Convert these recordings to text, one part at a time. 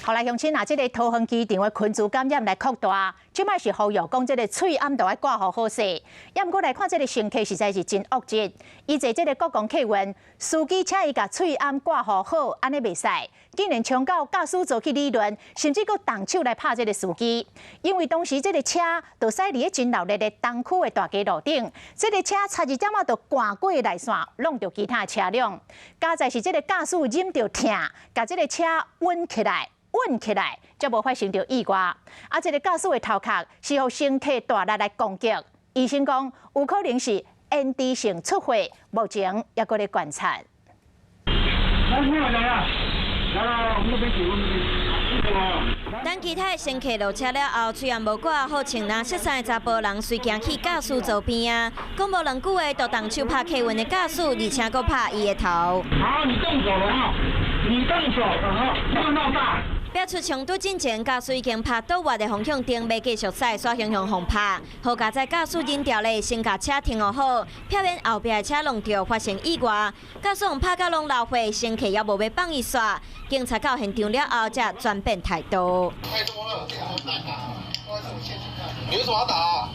好來，鄉親啊，這個桃園機場的群聚感染來擴大，這擺是呼籲講這個喙罨著愛掛予好勢。也毋過來看這個乘客實在是真惡質，伊坐這個國光客運，司機請伊共喙罨掛予好，按呢袂使，竟然衝到駕駛座去理論，甚至閣動手來拍這個司機。因為當時這個車就駛佇咧真鬧熱的東區的大街路頂，這個車差一點仔就橫過內線，挵著其他的車輛。佳哉是這個駕駛忍著疼，共這個車穩起來。穩起來，才無發生著意外。啊，這個駕駛的頭殼是予乘客大力來攻擊，醫生講有可能是延遲性出血，目前猶閣咧觀察。來，來來，來，我們這邊，我們這邊。等其他的乘客落車了後，喙罨無掛好，穿藍色衫的查埔人隨行去駕駛座邊仔，講無兩句話就動手拍客運的駕駛，而且閣拍伊的頭。好，你動手了哈！你動手了哈！不要鬧大。飆出衝突進前，駕駛已經拍倒彎的方向燈，欲繼續駛，煞雄雄予拍。好佳哉駕駛忍著咧，先共車停予好，避免後壁的車挵著發生意外。駕駛予拍甲攏流血，乘客猶無欲放伊煞。警察到現場了後，才轉變態度。太多了，你為什麼要打啊？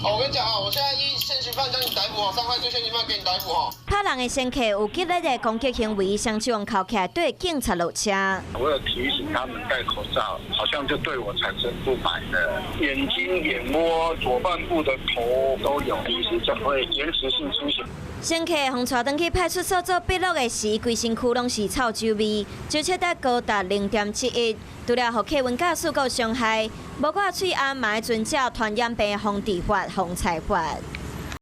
我跟你講啊，我現在依現行犯將你逮捕哦，傷害罪現行犯給你逮捕哦。拍人的乘客有激烈的攻擊行為，雙手銬起來對警察落車。我有提醒他們戴口罩，好像就對我產生不滿了。眼睛、眼窩、左半部的頭都有，醫師講會延遲性出血。乘客予帶轉去派出所做筆錄的時，規身軀攏是臭酒味，酒測得高達0.71。除了予客運駕駛閣傷害，無掛喙罨嘛愛遵照傳染病防治法、防裁罰。